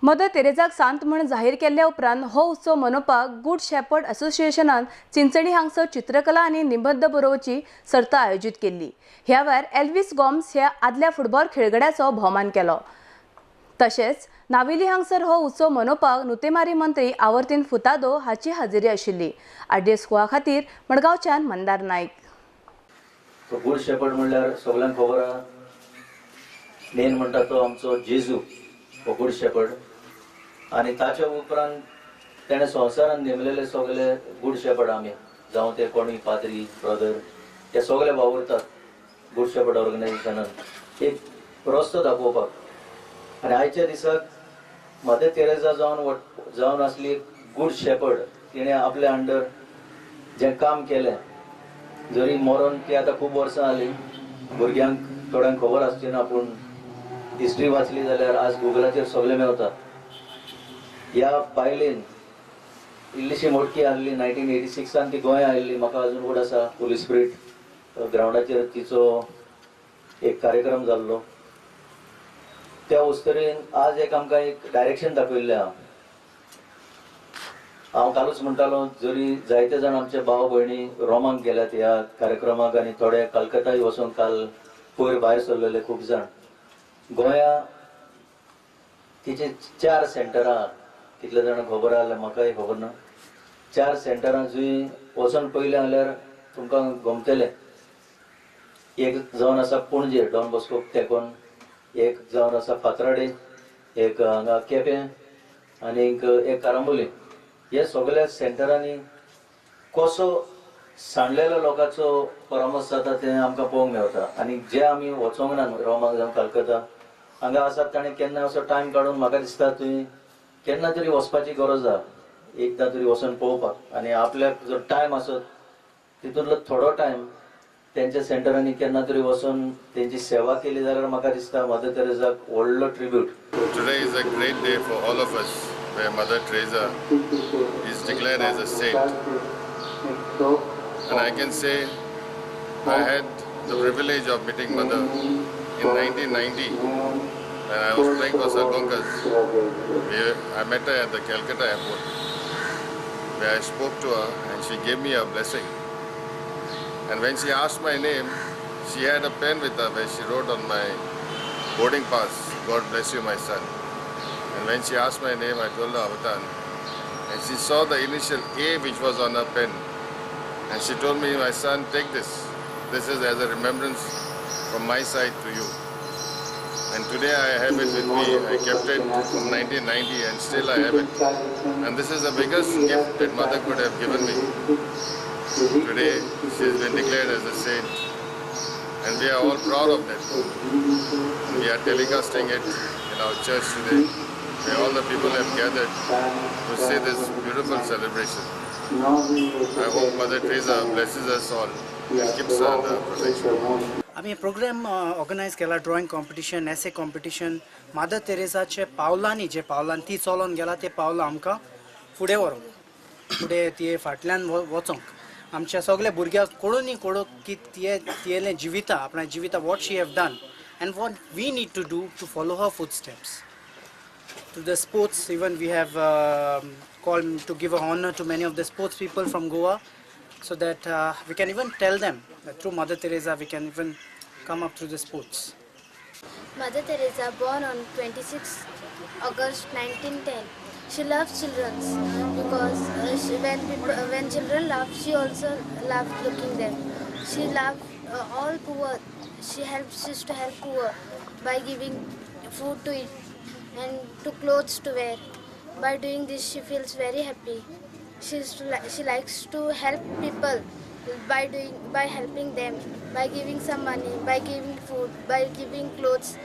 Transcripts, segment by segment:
Mother तेरेजाक सांत म्हूण जाहीर केल्ल्या उपरांत हो उत्सव मनोवपाक गुड शेपर्ड असोसिएशनान चिंचणी हांगसर चित्रकला आनी निबंध बरोवची सर्त आयोजीत केल्ली. ह्या वेळार एल्विस गोम्स ह्या आदल्या फुटबॉल खेळगड्याचो भोवमान केलो. तशेंच नावेली हांगसर हो उत्सव मनोवपाक नुतेमारी मंत्री आवर्तीन फुतादो हाची हाजेरी आशिल्ली. आरडीएस गोवा खातीर मडगांवच्यान मंदार नायक. तो गुड शेपर्ड म्हणल्यार सगळ्यांक खबर आहा, मेन म्हणटा तो आमचो जेजू हो गुड शेपर्ड. आनी ताच्या उपरांत तेणें संवसारान नेमलेले सगळे गुड शेपर्ड आमी, जावं ते कोणी पाद्री ब्रदर, ते सगळे वावुरतात गुड शेपर्ड ऑर्गनायझेशनान एक रस्तो दाखोवपाक. आनी आयच्या दिसाक मदर तेरेजा जावन आसली गुड शेपर्ड, तिणें आपल्या अंडर जें काम केलें, जरी मरोन ती आतां खूब वर्सां जालीं, भुरग्यांक थोड्यांक खबर आसची ना, पूण हिस्ट्री वाचली जाल्यार आज गुगलाचेर सगळें मेवता. ह्या बायलेन इल्लीशी मोटकी आहली, 1986 ती गोंया आयिल्ली, म्हाका अजून उड आसा, पुलीस स्प्रीट ग्रावंडाचेर तिचो एक कार्यक्रम जाल्लो. त्या उस्तरेन आज एक आमकां एक डायरेक्शन दाखयल्लें आहा. हांव कालूच म्हणटालो, जरी जायते जाण आमचे भाव भयणी रोमाक गेल्यात ह्या कार्यक्रमाक आनी थोडे कलकत्ताय वचून काल पयर भायर सरलेले खूब जाण. गोंया तिचे 4 सेंटरां, कितले जाणांक खबर आसल्यार म्हाकाय खबर ना, 4 सेंटरां जंय वचून पयलें जाल्यार तुमकां गमतलें. एक जावन आसा पणजे डॉन बॉस्कोक तेंकोन, एक जावन आसा फातराडे, एक हांगा केपें आनी एक कारांबोली. हे सगळ्या सेंटरांनी कसो सांडलेल्या लोकांचो परामर्श जाता तें आमकां पळोवंक मेवता. आनी जे आमी वचोंक ना रोमाक जावं कलकत्ता हांगा आसात ताणें केन्ना असो टायम काडून म्हाका दिसता तुवें केन्ना तरी वचपाची गरज आहा, एकदां तरी वचून पळोवपाक. आनी आपल्याक जर टायम आसत तितूंतलो थोडो टायम तेंच्या सेंटरांनी केन्ना तरी वचून तेंची सेवा केली जाल्यार म्हाका दिसता मदर तेरेजाक व्हडलो tribute. Today is a great day for all of us, where Mother Teresa is declared as a saint. And I can say I had the privilege of meeting Mother in 1990 when I was playing for Salgaonkar. I met her at the Calcutta airport, where I spoke to her and she gave me a blessing. And when she asked my name, she had a pen with her where she wrote on my boarding pass, "God bless you, my son." And when she asked my name, I told her Avartan. And she saw the initial A which was on her pen. And she told me, "My son, take this. This is as a remembrance from my side to you." And today I have it with me. I kept it from 1990 and still I have it. And this is the biggest gift that Mother could have given me. Today she has been declared as a saint. And we are all proud of that. We are telecasting it in our church today, where all the people have gathered to see this beautiful celebration. I hope Mother Teresa blesses us all and keeps her under protection. आमी programme organise केला, drawing competition, essay competition. Mother तेरेसाचे पावलांनी, जे पावलान ती चलोन गेला ते पावलां आमकां फुडें व्हरूंक, फुडें ती फाटल्यान वचोंक आमच्या सगल्या भुरग्यांक कोडूनी कोडूंक की तिये तियेलें जिविता, आपणा जिविता, what she have done and what we need to do to follow her footsteps. To the sports, even we have called to give a honor to many of the sports people from Goa, so that we can even tell them that through Mother Teresa we can even come up through the sports. Mother Teresa, born on 26 August 1910. She loves children because when children laugh, she also loved looking them. She loved all poor. She used to help poor by giving food to eat and to clothes to wear. By doing this, she feels very happy. She likes to help people by helping them, by giving some money, by giving food, by giving clothes,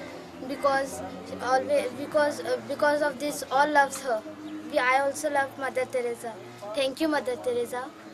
because of this all loves her. I also love Mother Teresa. Thank you, Mother Teresa.